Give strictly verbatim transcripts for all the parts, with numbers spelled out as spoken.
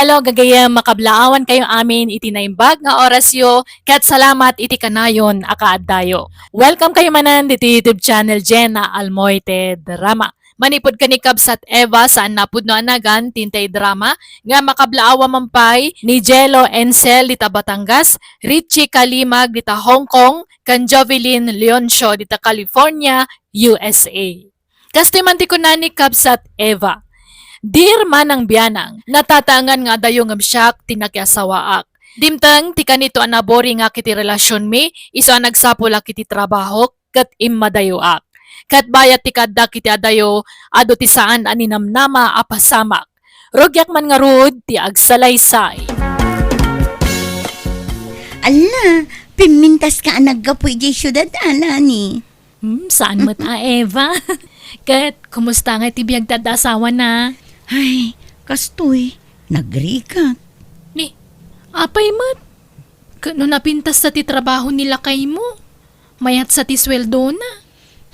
Hello, gagayyem, makablaawan kayo amin iti naimbag nga orasyo, ket salamat iti kanayon a kaaddayo. Welcome kayo manen ditoy YouTube channel Jenna Almoite Drama. Manipud ken ni Kabsat Eva, saan a pudno a nagan ti intay drama nga makablaawan man pay ni Jello Encel dita Batangas, Richie Kalimag dita Hong Kong, ken Jovelyn Leoncio dita California, U S A. Kastoy man ti kuna ni Kabsat Eva, "Dear Manang Bianang, natataengan nga adayo ngem siak ti nakiasawaak. Dimteng ti kanito a naboringak iti relasionmi, isu a nagsapulak iti trabahok ket immadayoak. Ket bayat ti kaaddak iti adayo, adu ti saan a ninamnama a pasamak. Rugiak man ngarud ti agsalaysay." Ala, pimmintas ka a naggapu idiay siudad, a, Lani? Hmm, saan met a, Eva? Ket, kumusta nga iti biag ti adda asawana? Ay, kastoy, nagrigat. Ni, apay met? Ket no napintas sa ti trabaho ni lakaymo, mayat sa ti sueldona?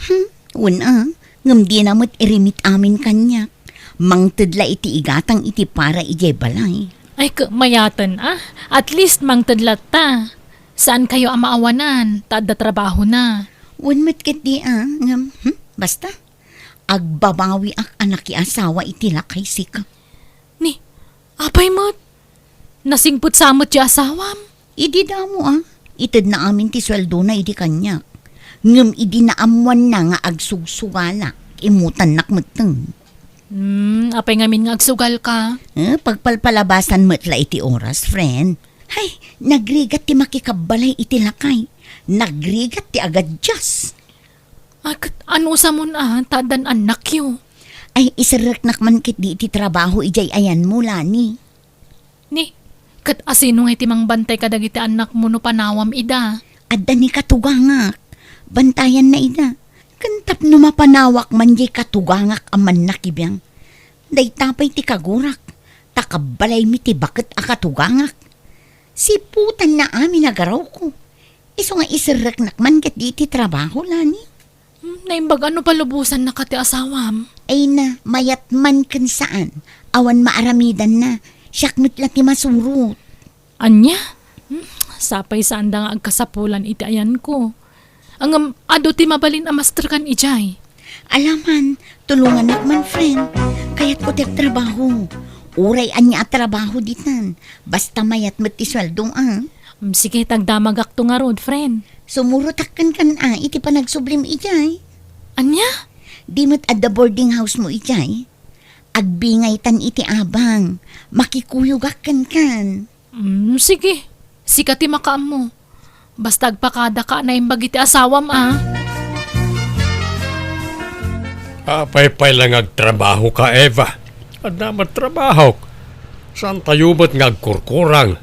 Hmm, wen a, ngem dina met irimit amin kaniak. Mangted la iti igatang iti para idiay balay. Ay, ket mayaten a. At least, mangted latta. Saan kayo a maawanan, ta adda trabahona. Wen met ketdi a, ngem, hmm, basta. Agbabawiak a nakiasawa iti lakay sika. Ni, apay met? Nasingpet sa met ti asawam? Idi damo a, itedna amin ti sueldona idi kaniak. Ngem idi naammoanna nga agsugsugalak, immutannak metten. Hmm, apay ngamin nga agsugalka? Eh, pagpalpalabasan met la iti oras, friend. Hay, nagrigat ti makikabbalay iti lakay. Nagrigat ti agadias. Ay, ket anusamon a, ta addan annakyo? Ay, iserreknak man ketdi iti trabaho idiay ayanmo, Lani. Ni, ket asino nga iti mangbantay kadagiti annakmo no panawam ida? Adda ni katugangak. Bantayanna ida. Ken tapno mapanawak man diay katugangak a mannakibiang. Dayta pay ti kagurak, ta kabbalaymi ti baket a katugangak. Siputanna amin a garawko. Isu nga iserreknak man ketdi iti trabaho, Lani. Hmm, naimbag a no palubosannaka ti asawam? Ay na, mayat man ken saan. Awan maaramidanna. Siak met la ti masurot. Ania? Hmm, sapay saanda nga agkasapulan iti ayanko. Ngem adu ti mabalin a masterkan idiay. Alaman, tulonganak man, friend. Kayatko ti agtrabaho. Uray ania a trabaho ditan. Basta mayat met ti sueldo, a. Mm, sige, tagdamagakto ngarud, friend. Sumurotak kenkan a iti panagsublim idiay. Ania? Di met adda boarding house mo idiay? Agbingaytan iti abang. Makikuyogak kenkan. Mm, sige. Sika ti makaammo. Basta agpakadaka a naimbag iti asawam, a. Apay pay la nga agtrabahoka, Eva? Adda met trabahok. Saantayo met nga agkurkurang.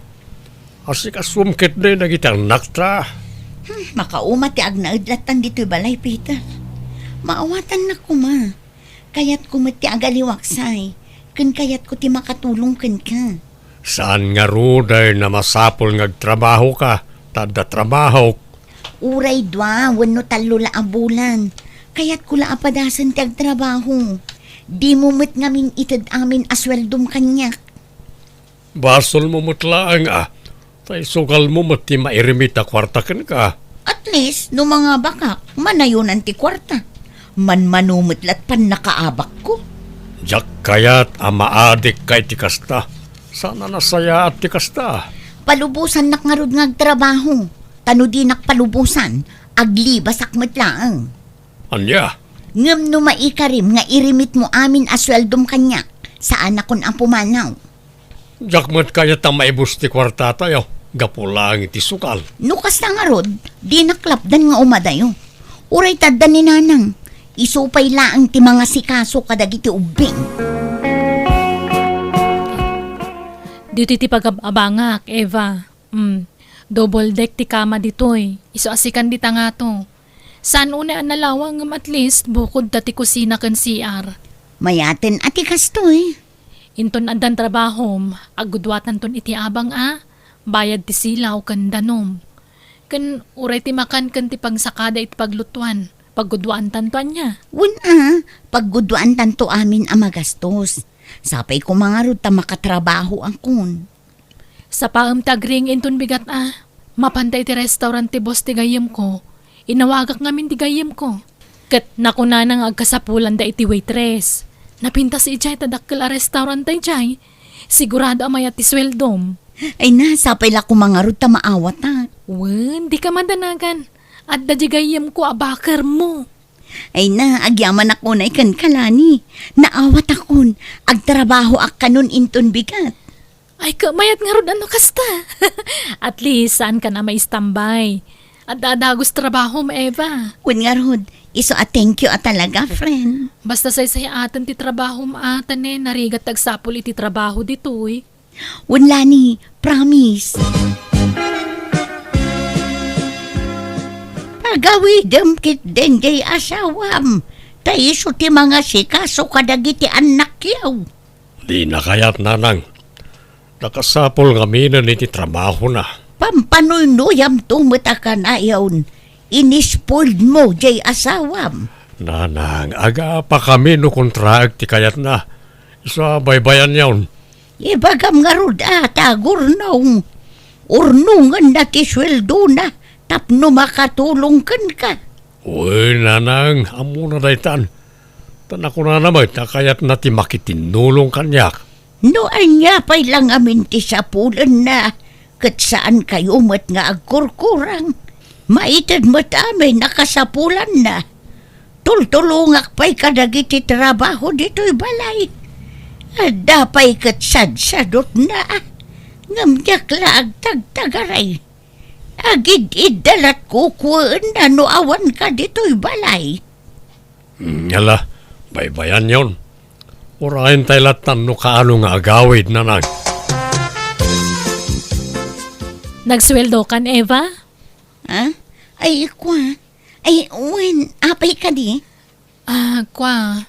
Asikasuem ketdi dagiti annakta. Hmm, makauma ti agnaed lattan ditoy balay, Peter. Maawatannak koma. Kayatko met ti agaliwaksay, ken kayatko ti makatulong kenka. Saan ngarud a masapul nga agtrabahoka, ta adda trabahok. Uray dua wenno tallo la a bulan, kayatko la a padasen ti agtrabaho. Dimo met ngamin ited amin a sueldom kaniak. Basolmo met laeng a, ta isugalmo met ti mairimit a kuarta kenka. At least, no mangabakak, manayonan ti kuarta. Manmano met la't pannakaabakko. Diak kayat a maadikka iti kasta. Saan a nasayaat ti kasta. Palubosannak ngarud nga agtrabaho. Ta no dinak palubosan, aglibasak met laeng. Ania? Ngem no maikarim nga irimitmo amin a sueldom kaniak, saanakon a pumanaw. Diak met kayat a maibus ti kuartatayo, gapu laeng iti sugal. No kasta ngarud, dinak lapdan nga umadayo. Uray ta adda ni Nanang, isu pay laeng ti mangasikaso kadagiti ubbing. Ditoy ti pagab-abangak, Eva. Mm, double deck ti kama ditoy. Isu a sikan dita ngato. Saan unay a nalawang ngem at least bukod ta ti kusina ken C R. Mayaten a ti kastoy. Inton addan trabahom, agguduatanton iti abang a bayad ti silaw ken danom. Ken uray ti makan ken ti pagsakada iti paglutuan, pagguduaantanto ania? Wen a, pagguduaantanto amin a magastos. Sapay koma ngarud ta makatrabahoakon. Sapaem ti agriing inton bigat a. Mapanta iti restaurant ti boss ti gayyemko, inawagak ngamin ti gayyemko. Ket nakunana nga agkasapulanda iti waitress. Napintas idiay ta dakkel a restaurant daydiay. Sigurado a mayat ti sueldom. Ay na, sapay la koma ngarud ta maawatak. Wen, dika madanagan. Adda di gayyemko a bakermo. Ay na, agyamanak unay kenka, Lani. Naawatakon, agtrabahoak kanon inton bigat. Ay, ka, mayat ngarud ano kasta. At least, saankan a maistambay. Adda dagus trabahom, Eva. Wen ngarud, isu a thank you a talaga, friend. Basta saysay-aten ti trabahom a, ta ne, narigat ti agsapul iti trabaho ditoy. Wen, Lani, promise. Pagawidem ketdin diay asawam, ta isu ti mangasikaso kadagiti annakyo. Dina kayat, nanang. Nakasapul ngaminen iti trabahona. Pampanuynuyamto met a kanayon, inispoiled mo diay asawam. Nanang, agapakami no kontraek ti kayatna. Isu a baybayanyon. Ibagam ngarud a ta agurnong. Urnongenna ti sueldona tapno makatulong kenka. Uy, nanang, ammona daytan. Ta nakunana met a kayatna ti makitinnulong kaniak. No ania pay la ngamin ti sapulenna, ket saankayo met nga agkurkurang. Maited met amin a kasapulanna. Tultulongak pay kadagiti trabaho ditoy balay. Adda pay ket sadsadutna. Ngem diak la agtagtagaray. Agid-idda lat kukuenna no awanka ditoy balay. Mm, ala, baybayanyon. Urayentayo lattan no kaano nga agawid, nanang. Nagsueldokan, Eva? Ha? Ay, kwa. Ay, wen, apay kadi? Ah, kwa.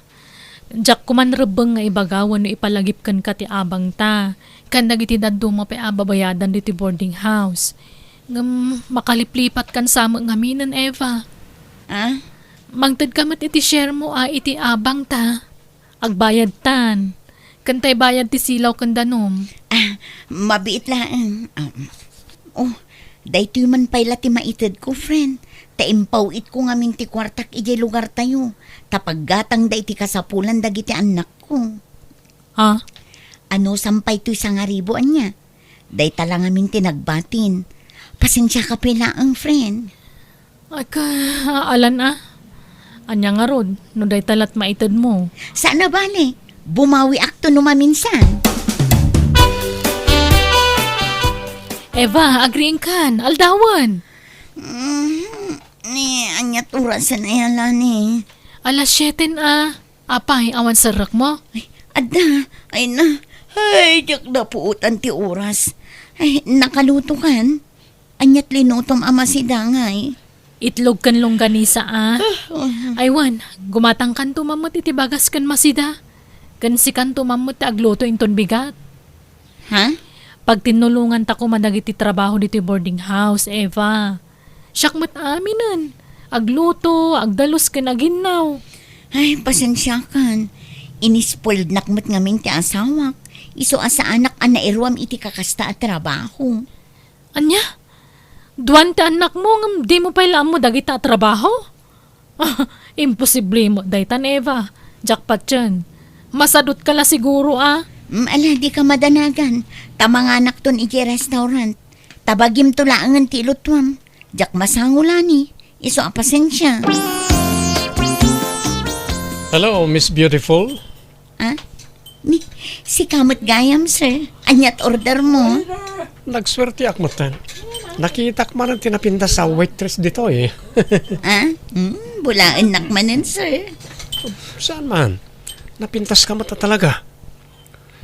Diak koman rebbeng nga ibaga wenno ipalagip kenka ti abangta. Ken dagiti dadduma pay a babayadan ditoy boarding house. Ngem makaliplipatkan sa met ngaminen, Eva. Ah? Mangtedka met iti share mo a iti abangta. Agbayadtan. Ken tay bayad ti silaw ken danum. Ah, mabiit laeng. Um, oh, daytoy man pay la ti maitedko, friend. Ta impaw-itko ngamin ti kuartak idiay lugartayo. Ta paggatangda iti kasapulan dagiti annakko. Ha? Anusam pay toy sangaribu ania? Dayta la ngamin ti nagbatin. Pasensiaka pay laeng, friend. Ay, ka, alan a. Ania ngarud, no dayta lat maited mo? Saan a bale. Bumawiakto no maminsan. Eva, agriingkan. Aldawen. Mm, ni, aniat orasen aya la ni? Alas siete a. Apay, awan serrek mo? Ay, adda. Ay na. Ay, diak napuotan ti oras. Ay, nakalutokan? Aniat linutom a masida ngay? Itlog ken longganisa a. Ah, uh-huh. Ay wen, gumatangkanto man met iti bagas ken masida. Ken sikanto man met ti agluto inton bigat. Ha? Pagtinnulonganta koma dagiti trabaho ditoy boarding house, Eva. Siak met aminen. Agluto, agdalus ken aginnaw. Ay, pasensiakan. Inispoilednak met ngamin ti asawak. Isu a saanak a nairuam iti kakasta a trabaho. Ania? Duan ti annakmo ngem dimo pay la ammo dagita a trabaho? Imposible met daytan, Eva. Jackpot yan. Masadutka la siguro, a? Mm, ala, dika madanagan. Ta manganakton idiay restaurant. Ta bagimto laengen ti ilutuam. Diak masango la ni. Isu a pasensia. Hello, Miss Beautiful. Ah? Ni, sika met gayam, sir. Aniat order mo? Ay, na, nagsuerteak metten. Nakitak manen ti napintas a waitress ditoy. Ah? Hmm, bulaennak manen, sir. Saan man? Napintaska met a talaga.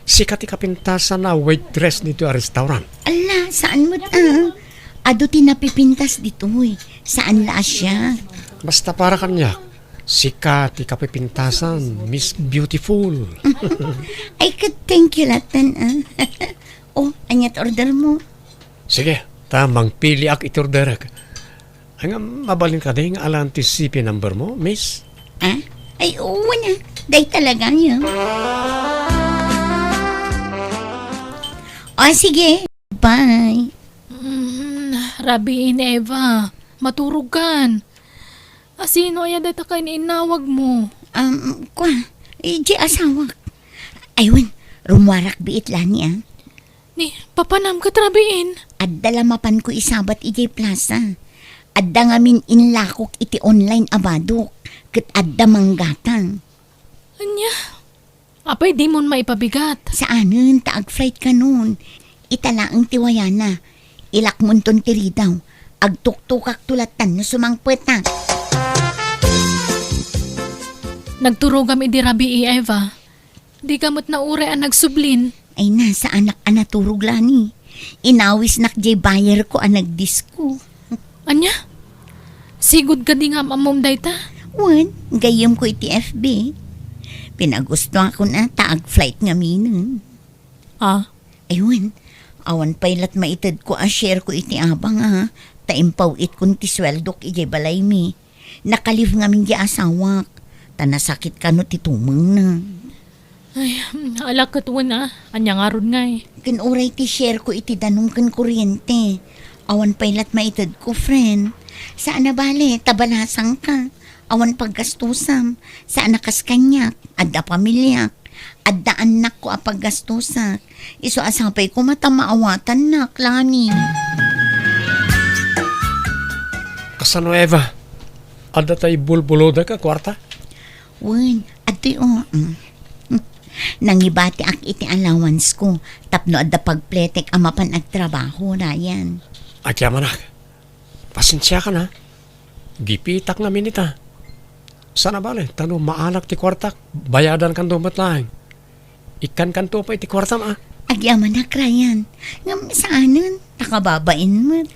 Sika ti kapintasan a waitress ditoy a restaurant. Ala, saan met, ah? Adu ti napipintas ditoy. Saan la a siak? Basta para kaniak, sika ti kapipintasan, Miss Beautiful. Ay, ket thank you latten, ah. Oh, aniat order mo? Sige, ta mangpiliak iti orderek. Ay nga, mabalin kadi nga alan ti C P number mo, miss? Ah? Ay, oo na. Dayta la gayam. Ah, sige. Bye. Mm, rabii ni Eva. Maturogkan. Asino aya dayta ket innawag mo? Um, kwa, eh, di asawak. Ay, wen, rummuarak biit, Lani, ah. Ni, papanam ket rabiin? Adda la mapanko isabat idiay plaza. Adda ngamin inlakok iti online a badok, ket adda manggatang. Ania? Apay dimon maipabigat? Saanen ta ag-flight kanon. Ita laeng ti wayana. Ilakmonton ti ridaw. Agtuktokakto lattan no sumangpetak. Nagturogam idi rabii, Eva. Dika met nauray a nagsublin. Ay na, saanak a naturog, Lani. Inawisnak diay bayerko a nagdisko. Ania? Sigud kadi nga am-ammom dayta? Wen, gayyemko iti F B. Pinagustoakon a ta ag-flight ngaminen. Ah? Ay wen, awan pay lat maitedko a shareko iti abang a, ta impaw-itkon ti sueldok idiay balaymi. Naka-leave ngamin diay asawak, ta nasakit kano ti tumengna. Ay, ala ket wen a, ania ngarud ngay? Ken uray ti shareko iti danum ken kuryente. Awan pay lat maitedko, friend. Saan a bale, ta balasangka. Awan paggastosam. Saan a kas kaniak, adda pamiliak. Adda annakko a paggastosak. Isu a sapay koma ta maawatannak, Lani. Kasano, Eva? Adda tay bulbulodek a kuarta? Wen, adtoy, o. Mm. Nangibatiak iti allowance ko tapno adda pagpletek a mapan agtrabaho, Ryan. Agyamanak. Pasensiakan a. Gipitak ngamin ita. Saan a bale, ta no maalak ti kuartak, bayadankanto met laeng. Ikkankanto pay ti kuartam a. Agyamanak, Ryan. Ngem saanen, ta kababain met.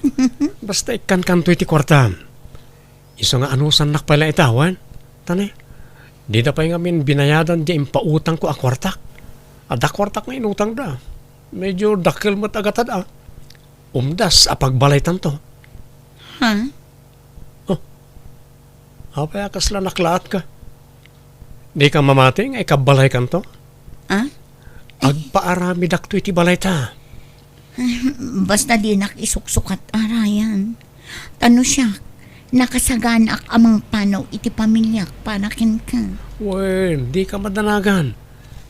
Basta ikkankanto iti kuartam. Isu nga anusannak pay la ita, wen? Ta ne, dida pay ngamin binayadan diay impautangko a kuartak. Adda kuartak nga inutangda. Medyo dakkel met a gatad a. Umdas a pagbalaytanto. Ha? Oh. Apay a kasla naklaatka? Dika mamati nga ikabbalaykanto? Ah? Agpaaramidakto iti balayta. Basta dinak isuksukat a, Ryan. Ta no siak, nakasaganaak a mangpanaw iti pamiliak para kenka. Wen, dika madanagan.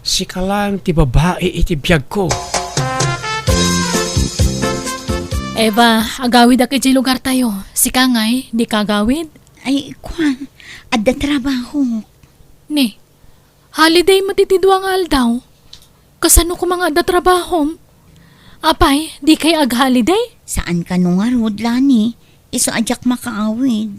Sika laeng ti babai iti biagko. Eva, agawidak idiay lugartayo. Sika ngay, dika agawid? Ay, kwa, adda trabaho. Ni, holiday met iti dua nga aldaw. Kasano koma nga adda trabahom? Apay, dikay ag-holiday? Saan kano ngarud, Lani. Isu a diak makaawid.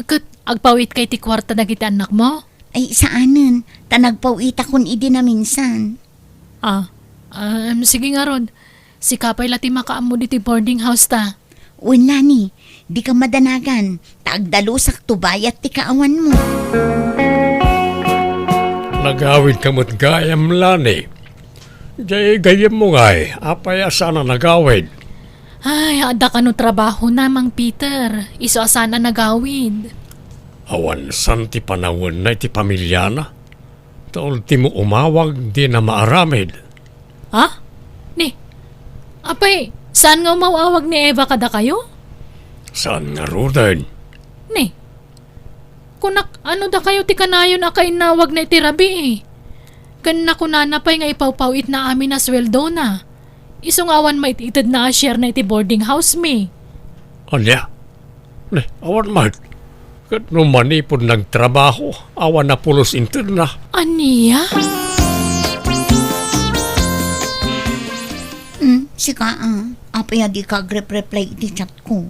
Ket agpawitka iti kuarta dagiti annakmo? Ay, saanen. Ta nagpawitakon idi naminsan. Ah, um, sige ngarud. Sika pay la ti makaammo ditoy boarding house ta. Wen, Lani, dika madanagan, ta agdalusakto bayat ti kaawanmo. Nagawidka met gayam, Lani. Jay gayyemmo ngay, apay a saan a nagawid? Ay, adda kano trabahona, Mang Peter. Isu a saan a nagawid. Awan san ti panawenna iti pamiliana. Ta ultimo umawag, dina maaramid. Ha? Ni, apay, saan nga umaw-awag ni Eva kadakayo? Saan ngaruden? Ni, kunak, ano dakayo ti kanayon a kainnawagna iti rabii? Ken nakunana pay nga ipawpaw-itna amin a sueldona. Isu nga awan maititedna a share na iti boarding house mi. Ania? Ne, awan met. Ket no manipud nagtrabaho, awan a pulos intedna. Ania? Hmm, sika, ah. Apay a dika agrep-reply iti chat ko?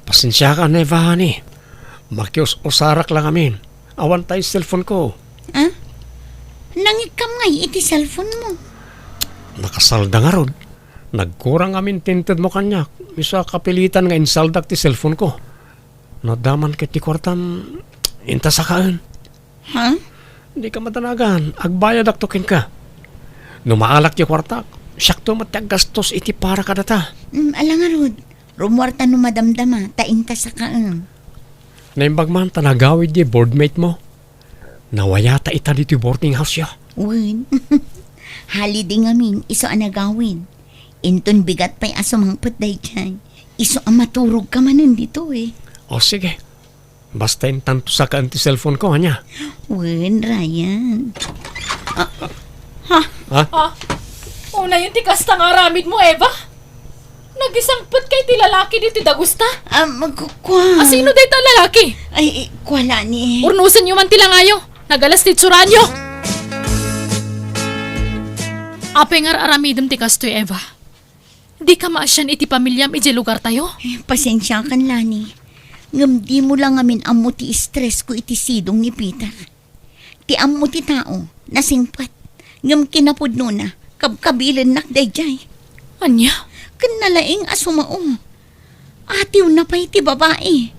Pasensiakan, Eva, ni. Makius-usarak lang amin. Awan tay cellphone ko. Ah? Nangikkam ngay iti cellphone mo? Nakasalda ngarud. Nagkurang amin ti intedmo kaniak. Isu a kapilitan nga insaldak ti cellphone ko. No adda man ket ti kuartam, inta sakaen. Ha? Dika madanagan, agbayadakto kenka. No maalak ti kuartak, siakto met ti aggastos iti para kadata. Mm, ala ngarud, rummuarta no madamdama, ta inta sakaen. Naimbag man ta nagawid ti boardmate mo. Nawayata ita ditoy boarding house ya. Wen. Holiday ngamin, isu a nagawid. Inton bigat pay a sumangpet daydiay, isu a maturogka manen ditoy. O, sige. Basta intanto sakaen ti cellphone ko, ania? Wen, Ryan. Ah, ha? Ha? Ah, unayen ti kasta nga aramidmo, Eva? Nagisangpetka iti lalaki ditoy dagusta? Ah, magkukua. A, sino dayta a lalaki? Ay, ay, kua la ni. Urnosenyo man ti langayo. Nagalas ti itsuranyo. Apay nga ar-aramidem ti kastoy, Eva? Dika maasian iti pamiliam idiay lugartayo? Eh, pasensiakan, Lani. Ngem dimo la ngamin ammo ti stress ko iti sidong ni Peter. Ti ammo ti tao, nasingpet. Ngem kinapudnona, kabkabilennak daydiay. Ania? Ken nalaing a sumao. Atiwna pay ti babai.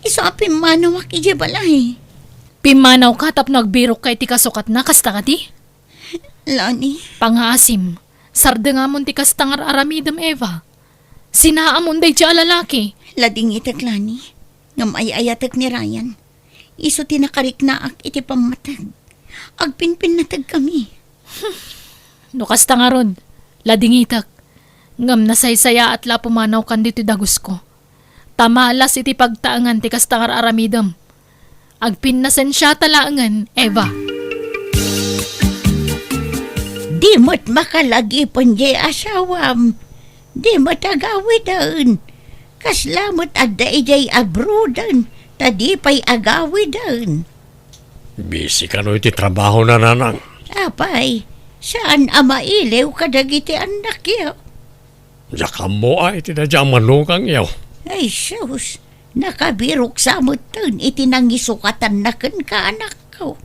Isu a pimmanawak idiay balay. Pimmanawka tapno agbirokka iti kasukatna, kasta kadi? Lani. Pangaasim, sardengamon ti kasta nga ar-aramidem, Eva. Sinaamon daydiay a lalaki. Ladingitek, Lani. Ngem ay-ayatek ni Ryan. Isu ti nakariknaak iti pammateg. Agpinpinnategkami. No kasta ngarud, ladingitek. Ngem nasaysayaat la a pumanawkan ditoy dagusko. Ta malas iti pagtaengan ti kasta nga ar-aramidem. Agpinnasensiata laengen, Eva. Di met makalagipen diay asawam. Di met agawiden. Kasla met adda idiay abroaden, ta di pay agawiden. Busy kano iti trabaho na, nanang. Apay, saan a mailiw kadagiti annakyo? Diak ammo a iti daydiay a manugangyo. Ay, sus, nakabirok sa metten iti nangisukatanna kenka, anakko.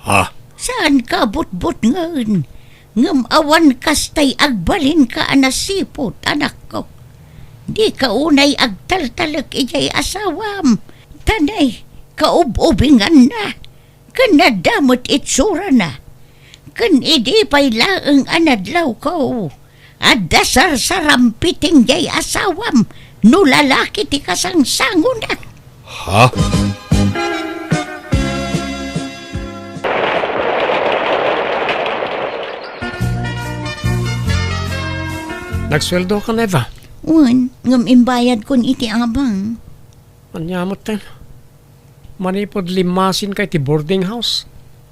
Ha? Saanka a butbutngen, ngem awan kastay agbalinka a nasiput, anakko. Dika unay agtaltalek idiay asawam, ta nay, kaub-ubinganna, ken adda met itsurana. Ken idi pay laeng a nadlawko, adda sarsarampiting diay asawam no lalaki ti kasangsangona. Ha? Nagsueldokan, Eva? Wen, ngem imbayadkon iti abang. Ania metten? Manipud limmasinka iti boarding house,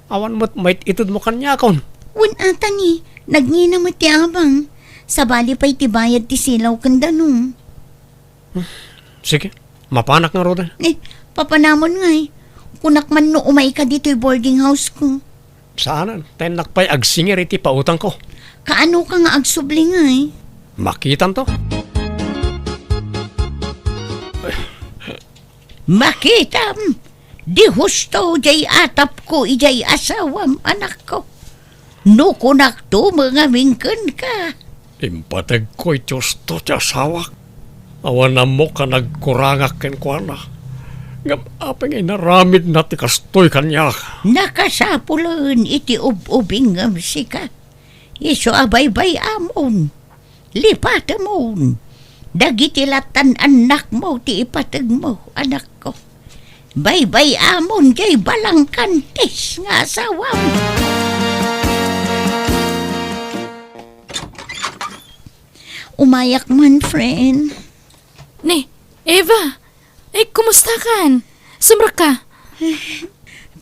awan met mait-itedmo kaniakon. Wen, ata ni, nagngina met ti abang. Sabali pay ti bayad ti silaw ken danum. Sige, mapanak ngaruden. Eh, papanamon ngay. Kunak man no umayka ditoy boarding house ko. Saanen, ta innak pay agsingir iti pautangko. Kaanoka nga agsubli ngay? Makitanto. Makitam, di husto diay atapko idiay asawam, anakko. No kunakto met ngamin kenka. Impategko iti husto ti asawak. Awan ammok a nagkurangak kenkuana. Ngem apay nga inaramidna ti kastoy kaniak? Nakasapulen iti ub-ubingngem sika. Isu a baybay-amon. Lipatemon. Dagiti lattan annakmo ti ipategmo, anakko. Baybay-amon diay balangkantis nga asawam. Umayak man, friend. Ni, Eva! Ay, kumusta kan? Sumrekka?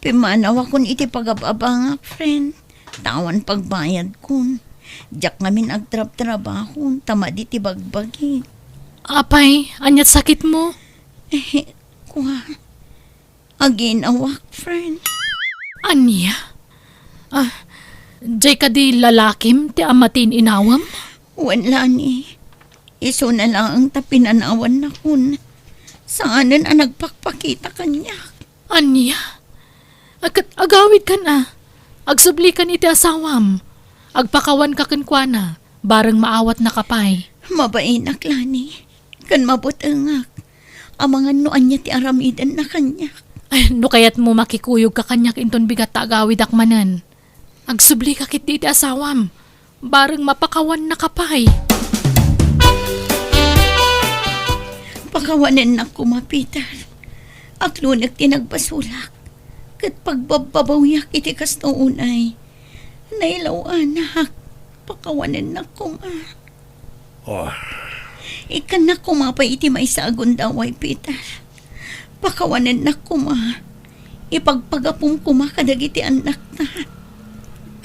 Pimmanawakon iti pagab-abangak, friend. Ta awan pagbayadkon. Diak ngamin agtrabtrabahon, ta madi ti bagbagi. Apay, aniat sakitmo? Eh, kua. Aginawak, friend. Ania? Ah, diay kadi lalakim ti ammatin inawem? Wen, Lani. Isuna laeng ta pinanawannakon. Saanen a nagpakpakita kaniak. Ania? Ket agawidkan a. Agsublikan iti asawam. Agpakawanka kenkuana, bareng maawatnaka pay. Mabainak, Lani. Ken mabutengak. Amangan no ania ti aramidenna kaniak. Ay, no kayatmo, makikuyogka kaniak inton bigat ta agawidak manen. Agsublika ketdi iti asawam. Bareng mapakawannaka pay. Pakawanennak koma, Peter. Aklonek ti nagbasolak. Ket pagbabbabawiak iti kasto unay. Nailaw-anak. Pakawanennak koma. Oh. Ikkannak koma pay iti maysa a gundaway, Peter. Pakawanennak koma. Ipagpagapum koma kadagiti annakta.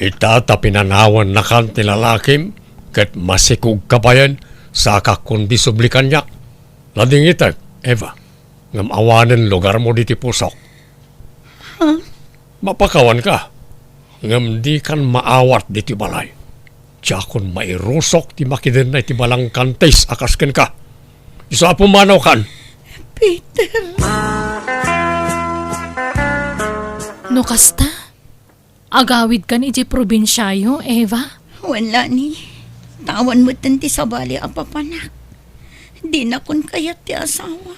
Ita ta pinanawannakan ti lalakim, ket masikogka payen, sakakon di subli kaniak. Nadingitek, Eva, ngem awanen lugarmo diti pusok. Ha? Mapakawanka, ngem dikan maawat diti balay. Diakon mairusok ti makidenna iti balangkantis a kas kenka. Isu a pumanawkan. Peter. No kasta, agawidkan idiay probinsiayo, Eva? Wen la ni, ta awan metten ti sabali a papanak. Dinakon kayat ti asawa.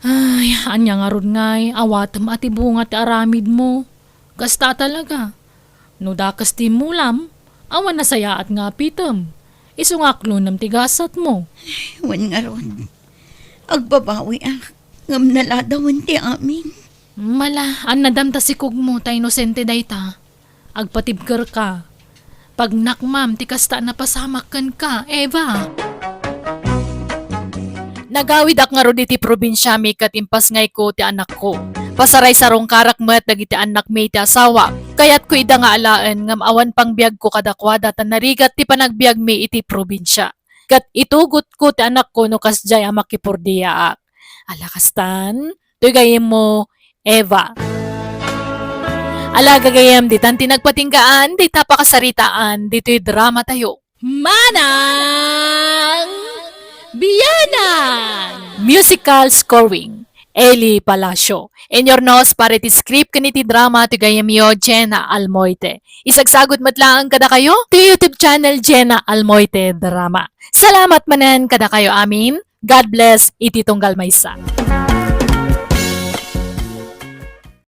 Ay, ania ngarud ngay, awatem a ti bunga ti aramidmo. Kasta talaga. No dakes ti mulam, awan nasayaat nga apitem. Isu nga aklonem ti gasatmo. Wen ngarud, agbabawiak, ngem naladawen ti amin. Mala, annadam ta sikogmo ta inosente dayta. Agpatibkerka. Pagnakmam ti kasta a napasamak kenka, Eva. Nagawidak ngarud iti probinsiami ket impasngayko ti anakko. Pasaraysarungkarak met dagiti annakmi iti asawa. Kayatko ida nga alaen ngem awan pangbiagko kadakuada ta narigat ti panagbiagmi iti probinsia. Ket itugotko ti anakko no kasdiay a makipordiaak. Ala kastan, toy gayyemmo, Eva. Ala gagayyem, ditan ti nagpatinggaan dayta pakasaritaan ditoy dramatayo. Manang Bianang! Musical scoring, Eli Palacio. Inyurnos para iti script ken iti drama ti gayyemyo, Jenna Almoite. Isagsagut met laeng kadakayo ti YouTube channel, Jenna Almoite Drama. Salamat manen kadakayo amin. God bless iti tunggal maysa.